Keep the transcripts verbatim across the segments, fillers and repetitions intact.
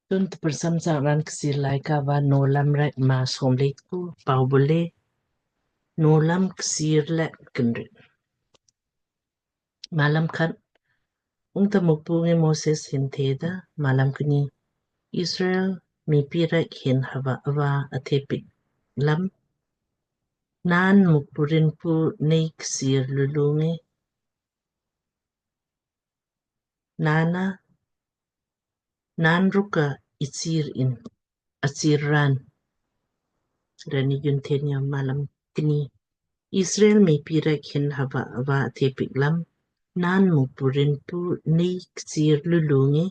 Tun tprsam sa raan Kchiir Laaika va Nowlam rek maa somle tku. Pau bule Nowlam Kchiir lek kinrit. Malam khat. Ungta Mukpu ngi Moses hin theda, Malam kni. Israel miipi rek hin hava ava athe piik lam. Naan Mukpu Rinpu nei kchiir lulu ngi naan a, naan rukka ichiir in, achiir raan. Rani yun thenia. Malam kni. Israel miipi rek hin hava ava athe piik lam. Naan Mukpu Rinpu nei kchiir lulu ngi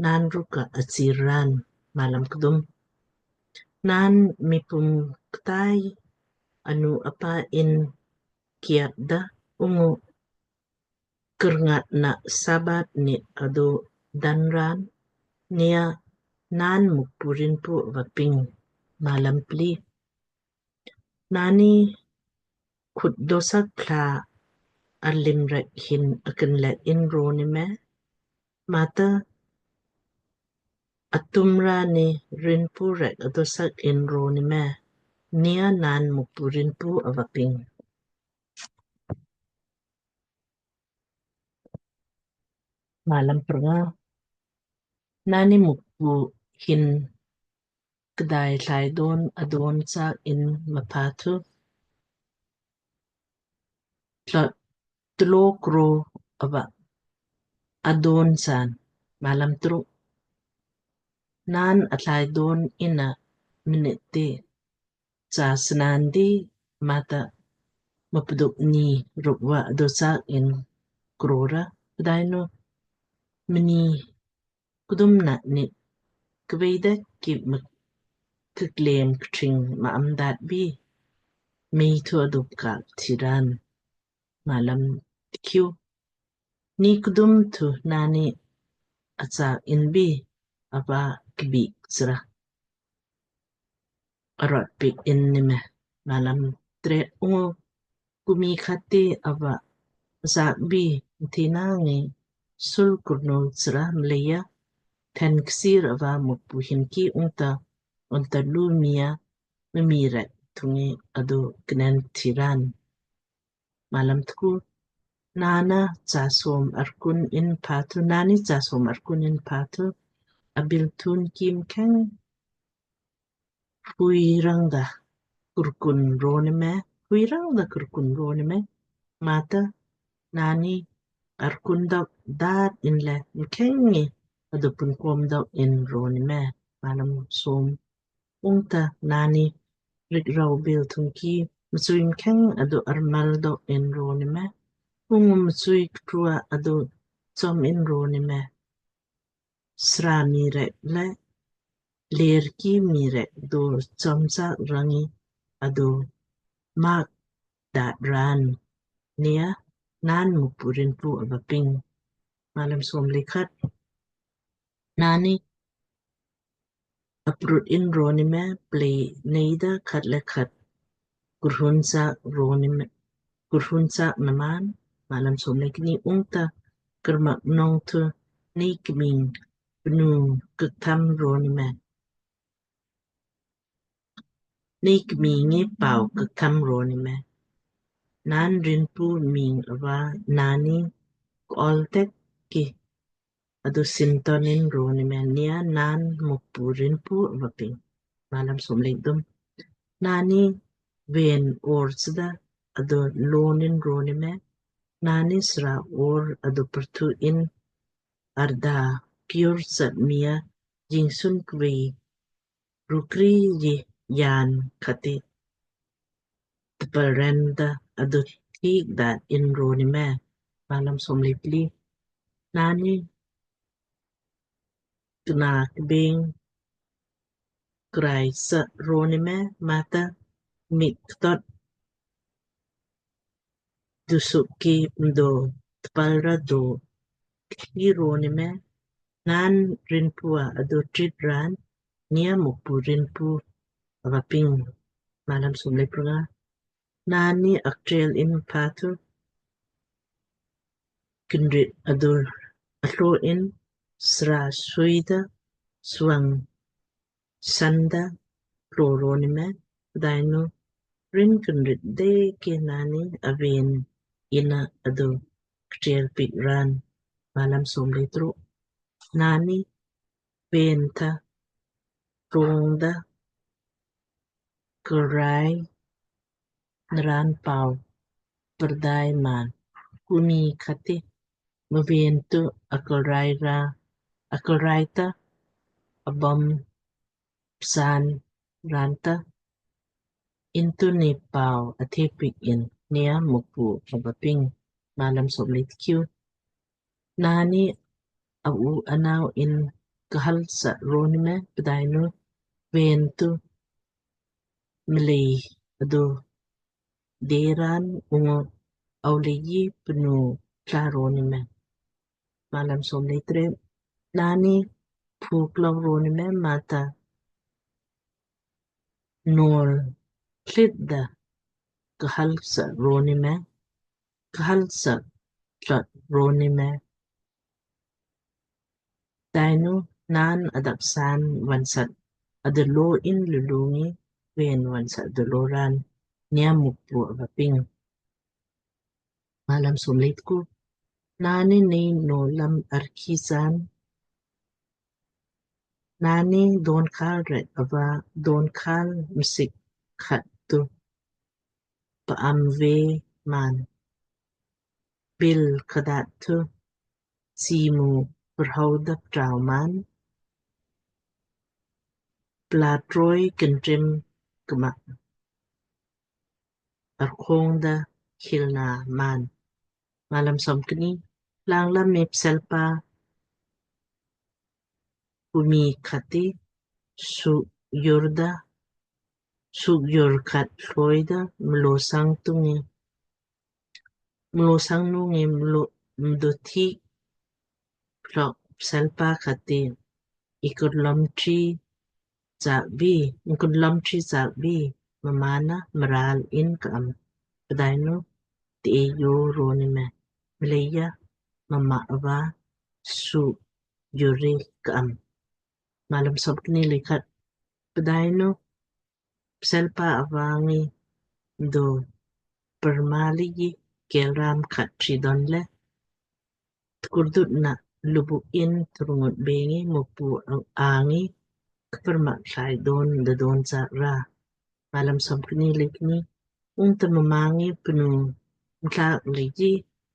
naan rukka achiir raan. Malam kdum. Naan mii pum ktai anu apa in kiat da ungu kurngat na Sabat ni adu dan raan, nei a naan Mukpu Rinpu ava ping. Malam pli. Naanni khut dosak pla alim rek hin akinlet in roni me, mata atum rani rinpu rek adosak in roni me, nei a naan Mukpu Rinpu ava ping. Malam prnga. Naanni Mukpu hin kdai tlaidon adon chaak in mapha thu tlo, tlo kro ava adon chaan. Malam truk. Naan atlaidon inna minit ti cha snandi mata mapduk ni rukva adosak in krora. Pdainu mni kdum na nit kvei dek ki mik kiklem ktring ma am dat bi mei thu adup kak thiran. Malam tikhiu. Ni kdum thu naanni achak in bi ava kbik sra arot piik in ni me. Malam tret. Ungu kumi khati ava achak bi mthina ngi sul kurnu sra mleija then kchiir ava Mukpu hin ki ungta unta lu mii a mii rek thungi adu knen thiran. Malam tku. Naanna chasom arkun in pha thu, naanni chasom arkun in pha thu abil thun kim kheng hui rang da kurkun roni me, hui rang da kurkun roni me, mata naanni arkun dok dat in le mkheng ngi adupun kom dok in roni me. Malam som. Ungta naanni rik rau bil thungki mchui mkheng adu armal dok in roni me. Ungu mchui ktrua adu chom in roni me. Sra mii rek le lerki mii rek do chom chaak rangi adu mak dat ran. Nei a naan Mukpu Rinpu ava ping. Malam som le khat. Naanni aprut in roni me plei nei da khat le khat kurhun chaak roni me, kurhun chaak naman. Malam som le kni. Ungta karmak nong thu nei kming pnu kaktham roni me. Nei kming ngi pau kaktham roni me. Naan Rinpu ming ava naanni kol tek ki adu sinton in roni me. Nei a naan Mukpu Rinpu ava ping. Malam som le kdum. Naanni ven or sda adu lon in roni me. Naanni sra or adu purthu in arda pior sat mii a jingsun kvei rukri ji yan khati tpal ren da adu thik dat in roni me. Malam som le pli. Naanni kna kbeng krai sa roni me, mata mik ktot dusuk ki mdo tpal ra do ki roni me. Naan Rinpu a adu trit ran. Nei a Mukpu Rinpu ava ping. Malam som le prnga. Naanni aktrel in pha thu kinrit adu atlo in sra suida suwang sanda klo roni me, pdainu rin kinrit de ke nani aven ina adu ktriel pik ran. Malam somle tru. Nani ven tha rongda krai nran pau perdai man kuni kati maven tu akalrai ra, akalrai ta abam psan ranta intu ni pau athe pik in nia Mukpu aba ping. Malam somle tkiu. Nani a u anau in kahal sa roni me, pdainu ven tu mlei adu deran ungu au leiji pnu tla roni me. Malam somle tre. Nani phu klau roni me mata nol klit da kahal sa roni me, kahal sa tlat roni me. Dainu naan adak san vansat adalo in lulungi ven vansat adalo ran nia Mukpu ava ping. Malam somle tku. Nani nei no lam arki san. Nani donkal rek ava donkal msik khat tu pa am ve man. Bil kadat tu simu perhau dap trau man. Platroi kentrim kema arkong da hilna man. Malam somkni. Langlam me pselpa kumi kati suk yurda, suk yur kat hloida mlosang tungi, mlosang nungi mlo mdothi klok pselpa kati ikur lom tri chak bi, ikur lom tri chak bi mamana maral in ka am. Pdainu te yo roni me mleija mama ava su yuri ka am. Malam somkni le khat. Pdainu pselpa ava ngi do permali ji kelram khat tri donle tkurdut na lubuk in turngut bengi Mukpu angi kpermak tlai don da don chak ra. Malam somkni le kni. Ungta mamangi pnu mtlak leiji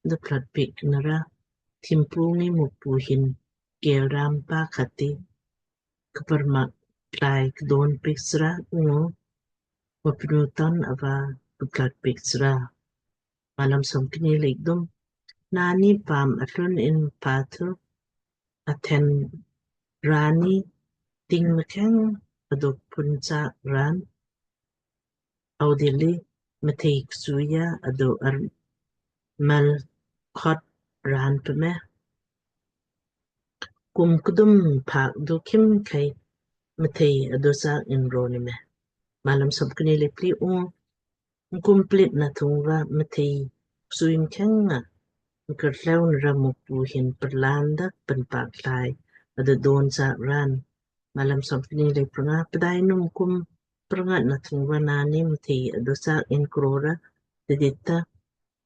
da plat pik nara thimpu ngi Mukpu hin kelram pa kati kpermak tlai kdon pik sra ungu mapnu ton ava kplat pik sra. Malam somkni le kdum. Nani pam atlun in pathu athen rani ting mkheng aduk punchak ran audili mthei ksuya adu ar mal khot ran pme. Kum kdum phak du khim khai mthei adu sak in roni me. Malam somkni le pli. Ung kum plit na thung va mthei ksui mkheng nga mkartleu nara Mukpu hin perlan da penpak tlai adu don sak ran. Malam somkni le prnga. Pdainu kum prnga na thung va nani mthei adu sak in krora tidit ta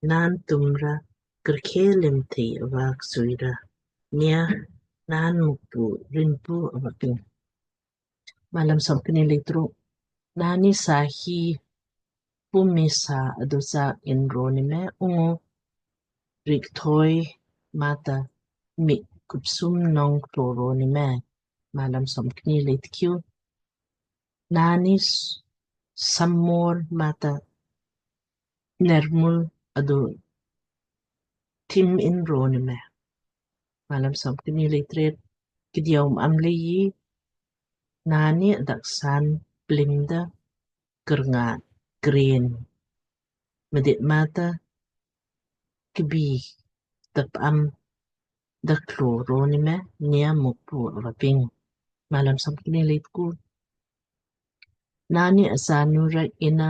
naan tumra kerkhe le mthei ava ksui ra nia naan Mukpu rinpu ava ping. Malam somkni le truk. Nani sahi pumi sa adu sak in roni me ungu rikthoi mata mik kupsum nong klo roni me. Malam somkni le tkiu. Nani sammor mata nermul adu tim in roni me. Malam somkni le tret. Kdiau am leiji nani adak san plim da kernga kren mdit mata kbi tap am da klo roni me nia Mukpu ava ping. Malam somkni le tku. Nani asanu rak ina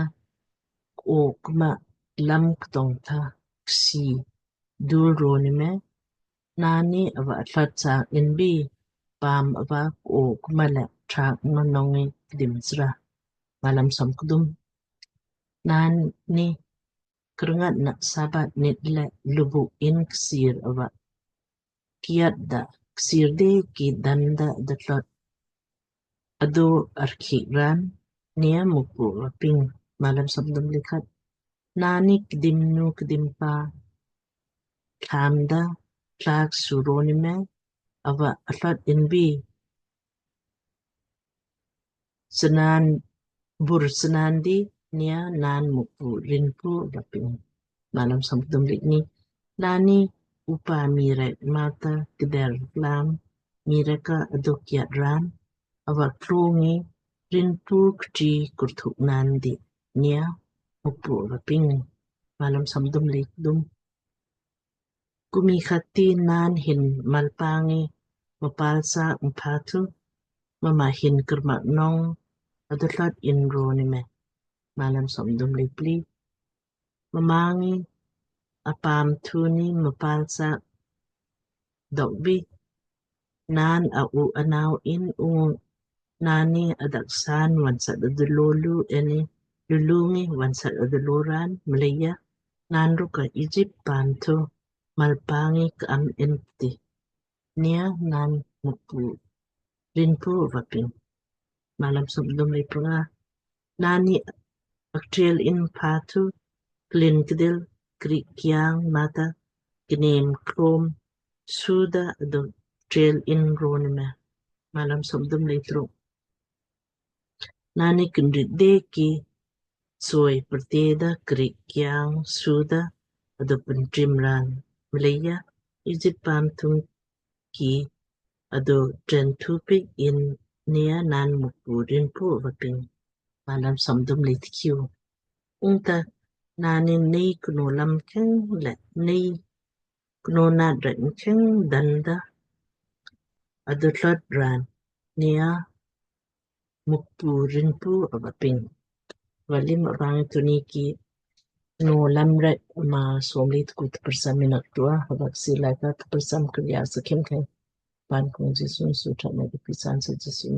ko kma lam ktong tha ksi dul roni me nani ava atlat sa in bi paam ava ko kma le thak ma nong ngi kdim sra. Malam som kdum. Naan ni kurngat na Sabat nit le lubu in ksir ava kiat da ksir de ki dan da da tlot ado arkhik ran nia Mukpu va ping. Malam som kdum le khat. Naan ni kdim nu kdim pa tham da tlak suro ni me ava atlot in bi sanan bur sanan di nia naan Mukpu rinpu va ping. Malam som kdum le kni. Naan ni upa mii rek mata kder lam mii rek ka aduk yat ran ava klung ngi rinpu kti kurthuk naan di nia Mukpu va ping. Malam som kdum le kdum. Kumi khati naan hin malpa ngi mapal sa mpha thu mma hin kurmak nong adotlat in ro ni me. Malam som kdum le pli. Mma ngi apaam thu ni mapal sa dok bi naan a u anau in ungu naan ni adak san vansat adololu eni lulu ngi vansat adolo ran mleija naan rukka Ijip paam thu malpa ngi ka am in ti nia naan Mukpu rinpu va ping. Malam som kdum le pranga. Naan ni aktrel in pha thu klin kdil krik kiang mata knem klom suda ado trel in ro ni me. Malam som kdum le truk. Naan ni kinrit de ki soi perte da krik kiang suda ado pentrim ran mleija Ijip paam thung ki ado tren thu pik in nia naan Mukpu rinpu va ping. Malam som kdum le tkiu. Ungta naan ni nei kno lam kheng le nei kno nat rek kheng dan da adotlat ran nia Mukpu rinpu ava ping. Valim avang tuni ki no lam rek ma som le tku tpersam minak tua havak si laka tpersam kriya sakhim kheng. Pan kung Jisu su thak na di pisan sa Jisu.